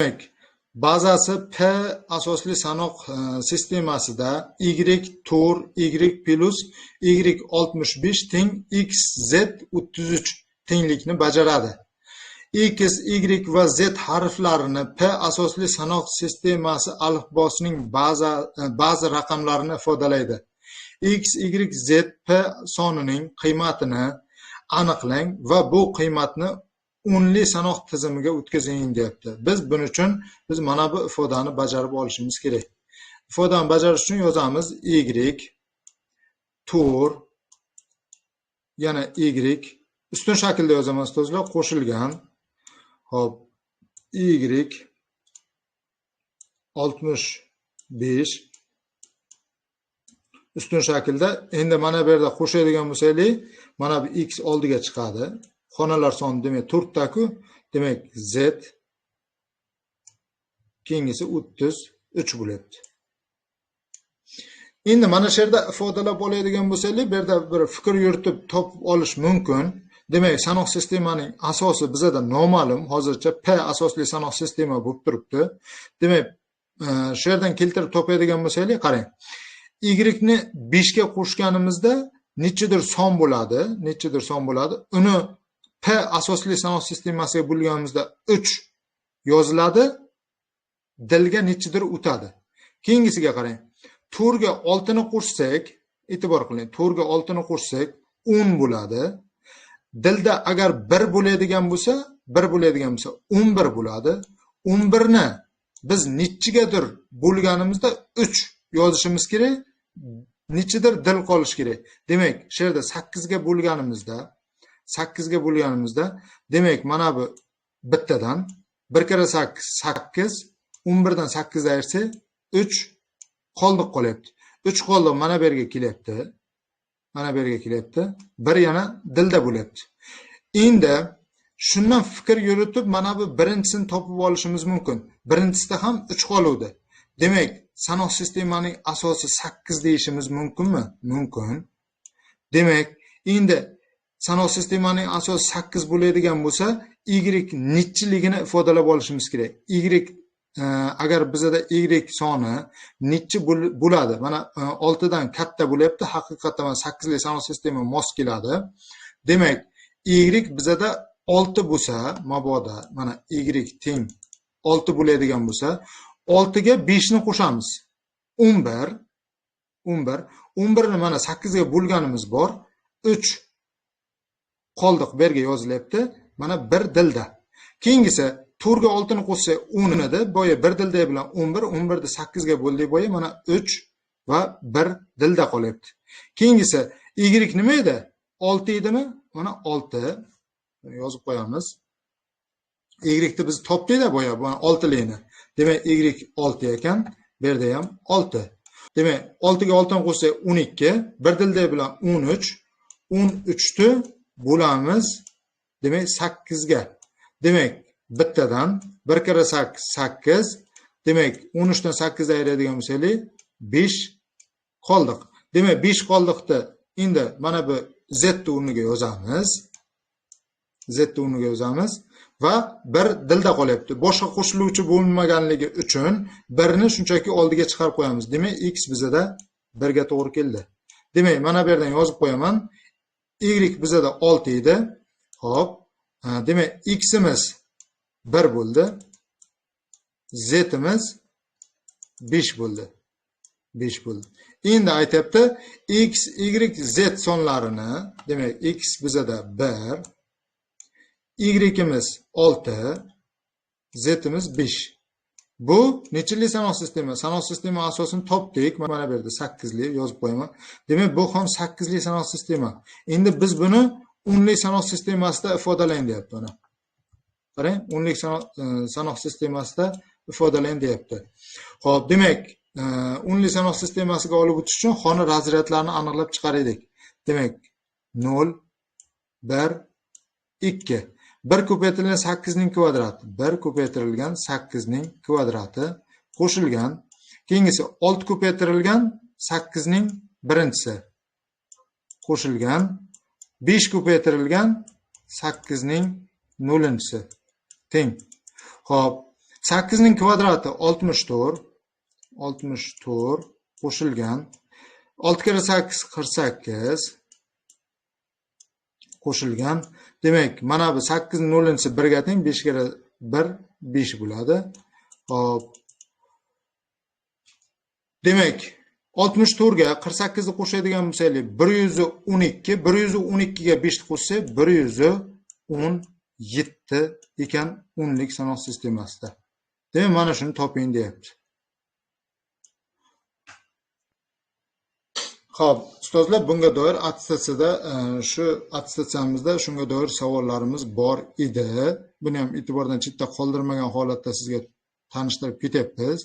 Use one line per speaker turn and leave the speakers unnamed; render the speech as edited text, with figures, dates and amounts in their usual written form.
Demak, bazasi P asosli sanoq sistemasida Y 4 Y plus Y 65 teng X Z 33 tenglikni bajaradi. X, Y va Z harflarini P asosli sanoq sistemasi alifbosining ba'zi raqamlarini ifodalaydi. X, Y, Z P sonining qiymatini aniqlang va bu qiymatni o'nli sanoq tizimiga o'tkazing deyapti. Biz buning uchun biz mana bu ifodani bajarib olishimiz kerak. Ifodani bajarish uchun yozamiz Y 4 yana Y ustun shaklda yozaman ustozlar, qo'shilgan. Xo'p, Y 65 ustun shaklda. Endi mana bu yerda qo'shadigan bo'lsak, mana bu X oldiga chiqadi. Xonalar soni demak 4 ta-ku, demak Z keyingisi 33 bo'lyapti. Endi mana shu yerda ifodalab oladigan bo'lsak, bu yerda bir fikr yuritib topib olish mumkin. Demak, sanoq sistemaning asosi bizada noma'lum. Hozircha P asosli sanoq sistema bo'lib turibdi. Demak, shu yerdan keltirib topadigan bo'lsak, qarang. Y ni 5 ga qo'shganimizda nechidir son bo'ladi, nechidir son bo'ladi. Uni P asosli sanoq sistemasiga bo'lganimizda 3 yoziladi, dilga nechidir o'tadi. Keyingisiga qarang. 4 ga 6 ni qo'shsak, e'tibor qiling, 4 ga 6 ni qo'shsak 10 bo'ladi. Dilda agar 1 bo'ladigan bo'lsa, 1 bo'ladigan bo'lsa 11 bo'ladi. 11 ni biz nechigadir bo'lganimizda 3 yozishimiz kerak, nechidir dil qolishi kerak. Demak, shu yerda 8 ga bo'lganimizda 8 ga bo'lganimizda, demak, mana bu bittadan 1 karra 8 8, 11 dan 8 ayirsak 3 qoldiq qolyapti. 3 qoldiq mana bu yerga kelyapti. Mana bu yerga kelyapti. 1 yana dilda bo'lyapti. Endi shundan fikr yuritib mana bu birinchisini topib olishimiz mumkin. Birinchisida ham 3 qoluvdi. Demak, sanoq sistemaning asosi 8 deyishimiz mumkinmi? Mumkin. Demak, endi sanoq sistemaning asosi 8 bo'ladigan bo'lsa, Y nechiligini ifodalab olishimiz kerak. Y agar bizada Y soni nechi bo'ladi? Mana 6 dan katta bo'lyapti. Haqiqatda mana 8 li sanoq sistema mos keladi. Demak, Y bizada 6 bo'lsa, mabodo mana Y teng 6 bo'ladigan bo'lsa, 6 ga 5 ni qo'shamiz. 11 11 11 ni mana 8 ga bo'lganimiz bor. 3 qoldiq bu yerga yozilyapti. Mana 1 dilda. Keyingisi 4 ga 6 ni qo'shsak 10 edi. Boya 1 dilda bilan 11, 11 ni 8 ga bo'ldik boya, mana 3 va 1 dilda qolyapti. Keyingisi Y nima edi? 6 edimi? Mana 6 yozib qo'yamiz. Y ni biz topdik-da boya, mana 6 likni. Demak, Y 6 ekan, bu yerda ham 6. Demak, 6 ga 6 ni qo'shsak 12, 1 dilda bilan 13, 13 ni bo'lamiz, demak 8 ga. Demak, bittadan 1 karra 8 8, demak 13 dan 8 ayiradigan bo'lsak 5 qoldiq. Demak, 5 qoldiqni endi mana bu Z ni o'rniga yozamiz. Z ni o'rniga yozamiz va 1 dilda qolyapti. Boshqa qo'shiluvchi bo'lmaganligi uchun 1 ni shunchaki oldiga chiqarib qo'yamiz. Demak, X bizada 1 ga to'g'ri keldi. Demak, mana bu yerdan yozib qo'yaman. Y bizada 6 edi. Xo'p, demak, X'imiz 1 bo'ldi. Z'imiz 5 bo'ldi. 5 bo'ldi. Endi aytayapti, X, Y, Z sonlarini, demak, X bizada 1, Y'imiz 6, Z'imiz 5. Bu nechili sanoq sistema? Sanoq sistema asosini topdik. Mana bu yerda 8 li yozib qo'yaman. Demak, bu ham 8 li sanoq sistema. Endi biz buni 10 li sanoq sistemasida ifodalang deyapti mana. Qarang, 10 lik sanoq sistemasida ifodalang deyapti. Xo'p, demak, 10 li sanoq sistemasiga olib o'tish uchun xona razryadlarini aniqlab chiqaraylik. Demak, 0 1 2. 1 ko'paytirilgan 8 ning kvadrati, 1 ko'paytirilgan 8 ning kvadrati qo'shilgan. Keyingisi 6 ko'paytirilgan 8 ning birinchisi qo'shilgan 5 ko'paytirilgan 8 ning 0-inchisi teng. Xo'p, 8 ning kvadrati 64, 64 qo'shilgan 6 kere 8 48 qo'shilgan. Demak, mana bu 8 ning 0-inchisi 1 ga teng, 5 kere 1 5 bo'ladi. Xo'p. Demak, 64 ga 48 ni qo'shadigan bo'lsak, 112, 112 ga 5 ni qo'shsak, 117 ekan o'nlik sanoq sistemasida. Demak, mana shuni toping deyapti. Xo'p, ustozlar, bunga doir attestatsiyada, shu attestatsiyamizda shunga doir savollarimiz bor edi. Buni ham e'tibordan chetda qoldirmagan holatda sizga tanishtirib ketyapmiz.